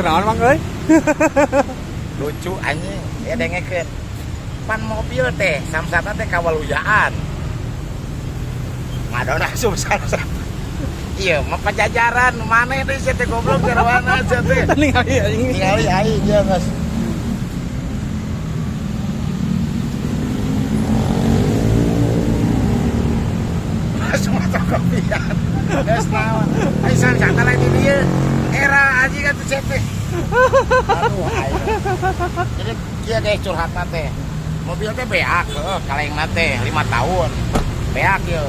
Kunaon, Mang euy? Lucu anjing, ya dengekeun. Pan mobil teh samsatna teh kawaluyaan. Ngadon asup samsat. Iya, mah pajajaran maneh deui sia teh goblok garwana sia teh. Ningali anjing. Ningali aing dia geus. Langsung fotokopian. Geus naon. Ai samsatna lain di dieu. Era anjing atuh sia teh. Aduh, aing. Jadi kieu guys curhatna teh. Mobil teh beak heuh kalengna teh 5 tahun. Beak ieu.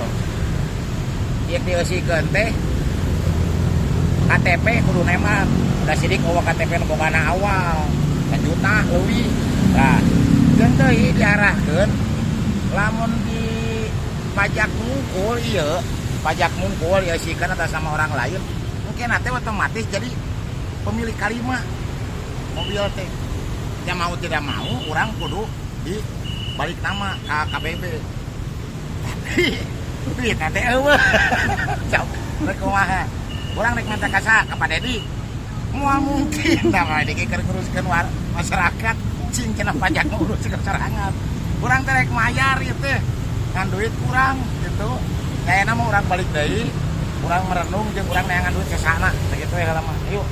Ieu dieusikeun teh KTP kudu neman. Udah sidik eueuh KTP nu bogana awal. Sajuta leuwih. Tah, jeung teuing diarahkeun lamun di pajak mungkul ieu, pajak mungkul dieusikeun atas nama orang lain, mungkin nanti otomatis jadi pemilik kalima mobil teh. Ya mau tidak mau orang kudu di balik nama ke KBB. Tapi duit nanti eueuh. Sok rek kumaha? Urang rek minta ka saha? Ka Pak Dedi. Moal mungkin tah Pak Dedi keur nguruskeun masyarakat cing cenah pajak ngurus ke sorangan. Urang teh rek mayar ieu teh. Ngan duit kurang gitu. Kayakna mah urang balik deui, urang merenung jeung urang neangan duit sesana. Sakitu we heula mah. Ayo.